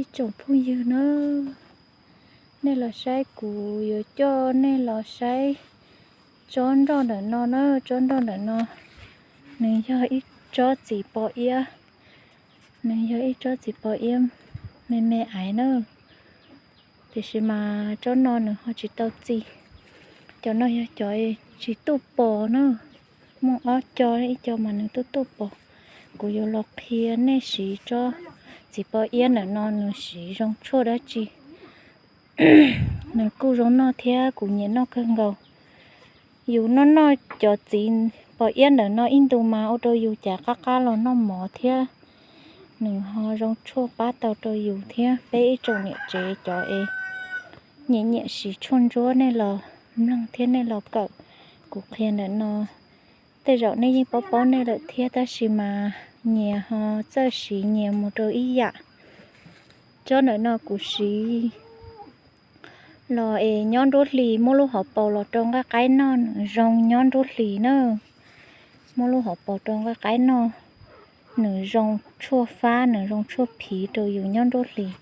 Ib tsoom phooj ywg na, nej los saib, kuv yuav coj nej los saib tsob nroj ntawm no na. Tsob nroj ntawm no nws yog ib tsob txiv pos iab, nws yog ib tsob txiv pos iab me me aiv na. Tiam sis mas tsob no nws ho tsis tau txi. Cov no yog cov tsis tuaj pos na, muaj ob co, ib co mas nws tuaj tuaj pos. Kuv yuav los qhia nej siv tsob txiv pos iab ntawm no nws siv zoo tshuaj dab tsi. Nws kuj zoo noj thiab kuv nyiam noj kawg nkaus. Yus noj noj cov txiv pos iab ntawm no ib ntus mas ua rau yus cav qab qab los noj mov thiab. Nws ho zoo tshuaj pab tau rau yus thiab. Peb ib tsoom niam tsev cov es nyiam nyiam siv tshuaj ntsuab nej los mloog thiab nej los kawm kuv qhia ntawm no. Tej zaum nej yeej paub paub nej lawm thiab tab sis mas nyias ho txawj siv nyias mus rau ib yam. Tsob ntawm no kuv siv los es nyob nruab hlis, muab lub hauv paus los rau nqaij qaib noj nws zoo nyob nruab hlis na. Muab lub hauv paus rau nqaij qaib noj, nws zoo tshuaj fab, nws zoo tshuaj phiv rau yus nyob nruab hlis.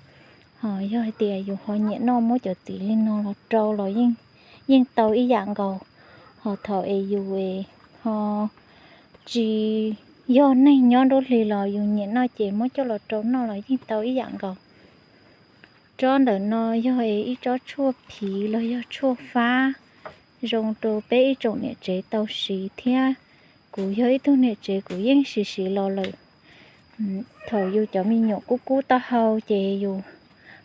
Ho yog hais tias yus ho nyiam noj muab cov txiv li no los rau los yeej, yeej tau ib yam nkaus. Ho thaum es yus es ho tsis yog neeg nyob nruab hlis los yus nyiam noj ces muab coj los rau noj los yeej tau ib yam nkaus. Tsob ntawm no yog es ib tsob tshuaj phiv los yog tshuaj fab zoo rau peb ib tsoom niam tsev tau siv thiab. Kuv yog ib tug niam tsev kuv yeej siv siv los lawm. Thaum yus cov me nyuam kub kub taub hau ces yus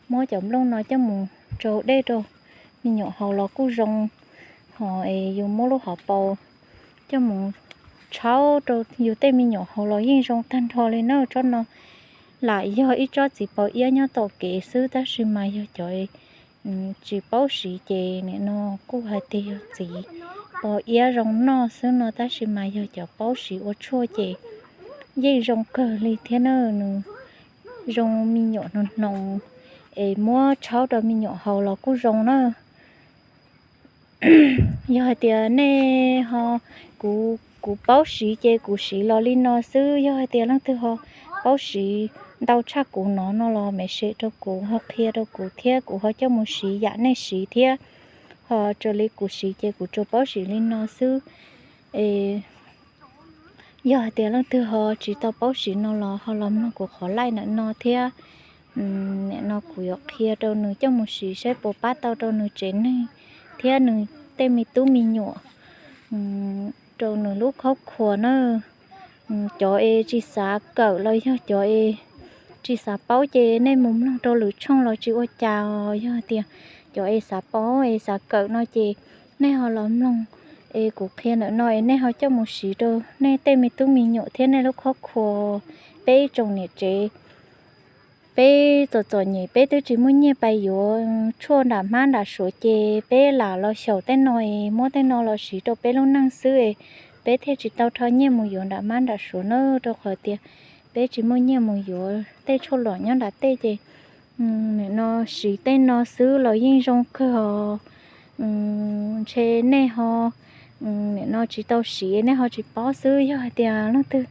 muab cov nplooj no coj mus tsau dej rau me nyuam haus los kuj zoo. Ho es yus muab lub hauv paus coj mus tshaub rau yus tej me nyuam haus los yeej zoo tag nrho li na. Tsob no lam yog ib tsob txiv pos iab nyob tom kev xwb tab sis mas yog cov tsis paub siv ces nim no kuj hais tias yog txiv pos iab zoo noj xwb no tab sis mas yog cov paub siv ua tshuaj ces yeej zoo kawg li thiab na. Nws zoo me nyuam hnoos hnoos es muab tshaub rau me nyuam haus los kuj zoo na. Yog hais tias nej ho, kuv, kuv paub siv ces kuv siv los li no xwb. Yog hais tias leej twg ho paub siv ntau tshaj kuv no no los message rau kuv ho qhia rau kuv thiab kuv ho coj mus siv yam nej siv thiab. Ho raws li kuv siv ces kuv tsuas paub siv li no xwb. Es yog hais tias leej twg ho tsis tau paub siv no los ho los mloog kuv qhov live ntawm no thiab. Nim no kuv yuav qhia rau nws coj mus siv saib puas pab tau rau nws tsev neeg thiab nws tej me tub me nyuam, rau nws lub khob khuas na. Cov es tsis xav kawm los yog cov es tsis xav paub ces nej mus mloog rau lwm tshooj los tsis ua cas os. Yog tias cov es xav paub es xav kawm no ces nej ho los mloog es kuv qhia ntawm no es nej ho coj mus siv rau nej tej me tub me nyuam thiab nej lub khob khuas. Peb ib tsoom niam tsev, peb txom txom nyem peb twb tsis muaj nyiaj pais yuav tshuaj nram hmab nram suav ces peb lam los xyaum tej no es muab tej no los siv rau peb lub neej xwb es peb thiaj tsis tau rho nyiaj mus yuav nram hmab nram suav na, rau qhov tias peb tsis muaj nyiaj mus yuav tej tshuaj luam nyob nram tej ces nim no siv tej no xwb los yeej zoo kawg os. Ntshe nej ho nim no tsis tau siv nej ho tsis paub xwb. Yog hais tias leej twg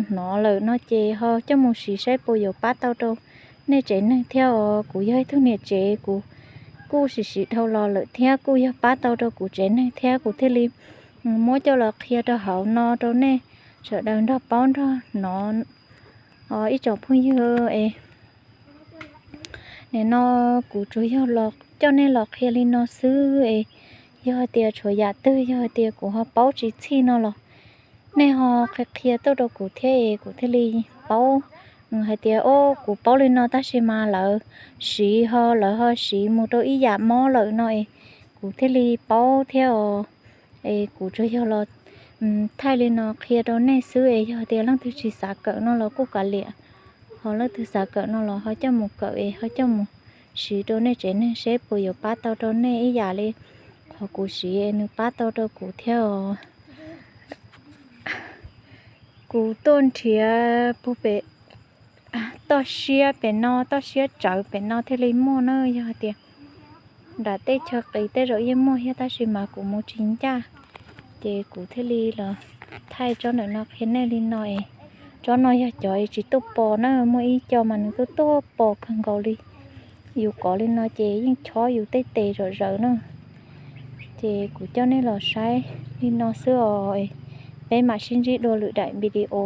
hnov lawm no ces ho coj mus siv saib puas yuav pab tau rau nej tsev neeg thiab os. Kuv yog ib tug niam tsev kuv kuj siv siv dhau los lawm thiab kuj yog pab tau rau kuv tsev neeg thiab kuv thiaj li muab coj los qhia rau hauv no rau nej sawv daws nrog paub nrog hnov os ib tsoom phooj ywg es. Nim no kuv tsuas yog los coj nej los qhia li no xwb es yog hais tias tshuav yam twg yog hais tias kuv ho paub tsis txhij no los nej ho qhia qhia tuaj rau kuv thiab es kuv thiaj li paub hais tias o kuv paub li no tab sis mas lawv siv ho lawv ho siv mus rau ib yam mob lawm no es kuv thiaj li paub thiab os. Es kuv tsuas yog los thaij li no qhia rau nej xwb es yog tias leej twg tsis xav kawm no los kuj kav liam, ho leej twg xav kawm no los ho coj mus kawm es ho coj mus siv rau nej tsev neeg seb puas yuav pab tau rau nej ib yam li qhov kuv siv es nws pab tau rau kuv thiab os. Kuv tuaj nrhiav puag pem toj siab pem no, toj siab tsawv pem no thiaj li muaj na. Yog hais tias nram tej chaw qis tej zaum yeej muaj thiab tab sis mas kuv mus tsis ncaj, ces kuv thiaj li los thaij tsob ntawm no qhia nej li no es Tsob no yog cov tsis tuaj pos na, muaj ib co mas nws tuaj tuaj pos kawg nkaus li. Yus kov li no ces yeej chob yus tej tes zom zaws na. Ces kuv coj nej los saib li no xwb os. Peb mam sib ntsib dua lwm daim video.